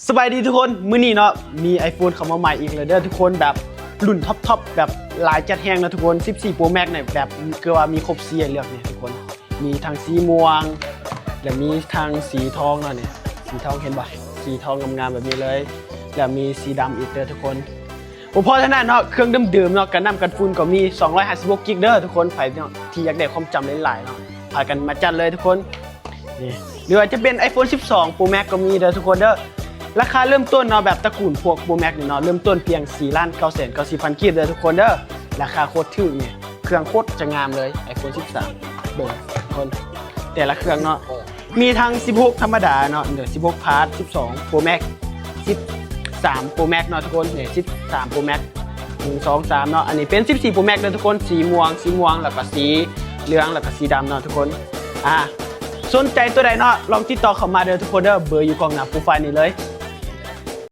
ສະບາຍດີທຸກຄົນ ມື້ນີ້ເນາະ ມີ iPhone ເຂົ້າມາໃໝ່ອີກແລ້ວເດີທຸກຄົນ ແບບລຸ້ນທັອບໆ ແບບຫຼາຍຈັດແຮງເນາະທຸກຄົນ ສິບສີ່ Pro Max ນີ້ ແບບເກືອບວ່າມີຄົບສີໃຫ້ເລືອກນີ້ທຸກຄົນ ມີທັງສີມ່ວງ ແລະມີທັງສີທອງເນາະນີ້ ສີທອງເຫັນບໍ່ ສີທອງງາມໆ ແບບນີ້ເລີຍ ແລະມີສີດຳອີກເດີທຸກຄົນ ບໍ່ພໍເທົ່ານັ້ນເນາະ ເຄື່ອງເດີມໆ ເນາະ ກັນນ້ຳກັນຝຸ່ນກໍມີ ສອງຮ້ອຍຫ້າສິບຫົກກິກເດີທຸກຄົນ ໃຜເນາະ ທີ່ຢາກໄດ້ຄວາມຈຳຫຼາຍໆ ເນາະ ພາກັນມາຈັດເລີຍທຸກຄົນ ນີ້ ຫຼືວ່າຈະເປັນ iPhone ສິບສອງ Pro Max ກໍມີເດີທຸກຄົນເດີ ລາຄາເລີ່ມຕົ້ນເນາະ ແບບຕະກູນພວກ Pro Max ນີ້ເນາະ ເລີ່ມຕົ້ນພຽງ ສີ່ລ້ານເກົ້າແສນເກົ້າສິບພັນ ກີບເດີທຸກຄົນເດີ ລາຄາໂຄດຖືກນີ້ ເຄື່ອງໂຄດຈະງາມເລີຍ iPhone ສິບສາມ ເບິ່ງຄົນ ແຕ່ລະເຄື່ອງເນາະ ມີທັງ ສິບຫົກ ທຳມະດາເນາະ ເດີ ສິບຫົກ Plus ສິບສອງ Pro Max ສິບສາມ Pro Max ເນາະທຸກຄົນ ນີ້ ສິບສາມ Pro Max ໜຶ່ງ ສອງ ສາມ ເນາະ ອັນນີ້ເປັນ ສິບສີ່ Pro Max ເດີທຸກຄົນ ສີມ່ວງ ສີມ່ວງ ແລ້ວກໍສີເຫຼືອງ ແລ້ວກໍສີດຳເນາະທຸກຄົນ ອ່າ ສົນໃຈຕົວໃດເນາະ ລອງຕິດຕໍ່ເຂົ້າມາເດີທຸກຄົນເດີ ເບີຢູ່ກ້ອງໜ້າໂປຣໄຟລ໌ນີ້ເລີຍ